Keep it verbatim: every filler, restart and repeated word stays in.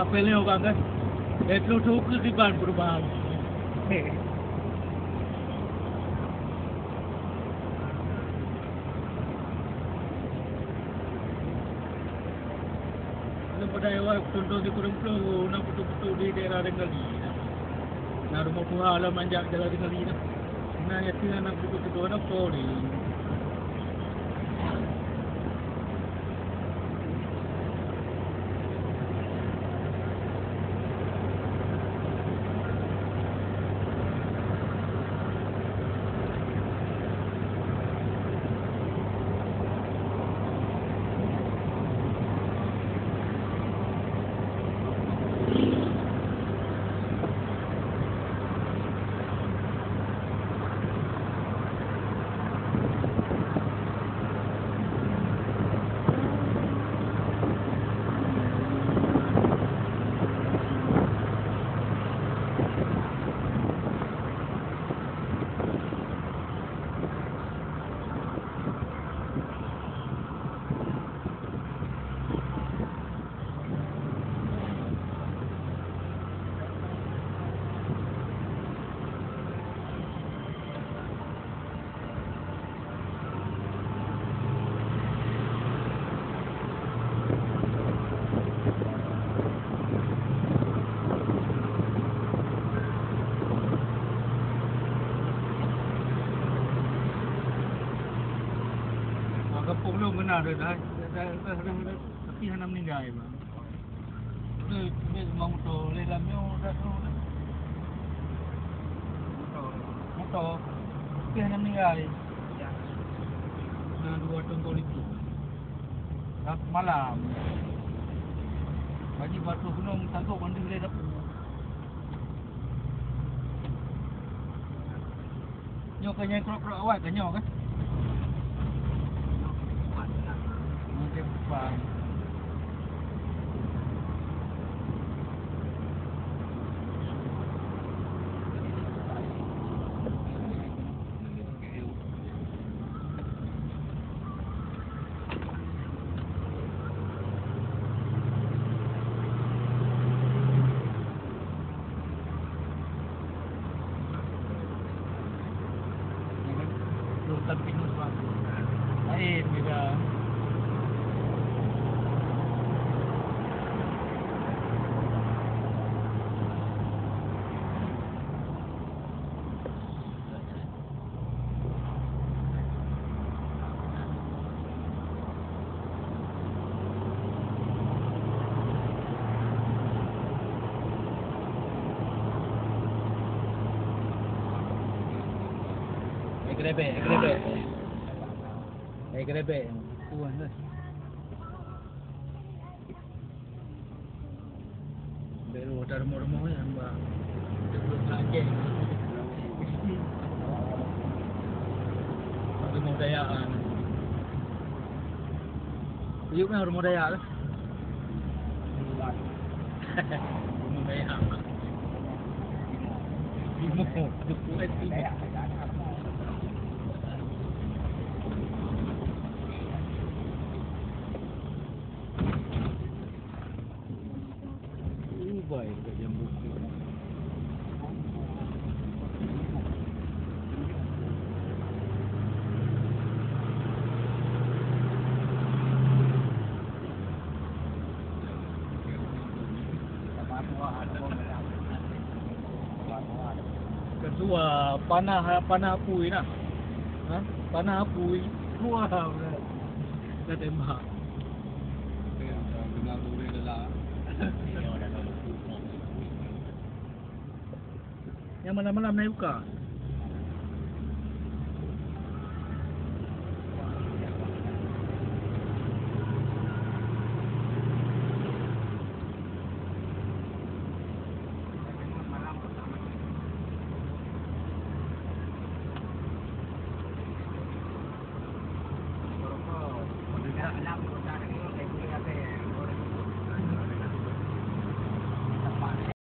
Peureulée urang kan? Eh, troh-troh keu kiban perubahan. Lôn padahai awai contoh di Kureueng Plueng, na beutôi-beutôi di daerah Renggali. Na rumoh tuha lam manjak jalan Renggali na. Na yatim aneuk beutôi-beutôi na poli. Bak gampông lôn keunan, tapi hana meuninggai, bang. Beutôi, beutôi, cuma moto lé lam nyoe dak troh dah. Moto. Moto. Tapi hana meuninggai. Na dua thôn polisi. Rab malam. Bagi batu gunong sangkok bandum lé dapu. Nyoe keuh nyang krok-krok awai keuh nyoe keuh. Mungkin kupang. Lain beda. Eh, gerebek, eh, gerebek. Eh, gerebek. Kuah lah. Bèk rumoh tarumoh-rumoh nyan, bak. Duduk lagèe. Rumoh Dayak kan. Yuk kan rumoh Dayak lah. Rumoh Dayak. Timoh. Dukuh Timoh. Ubai dekat jambu. Ketua panah, panah apui nah. Ha? Panah apui. Wah, berat. Dah tembak. Nyang malam-malam naik buka.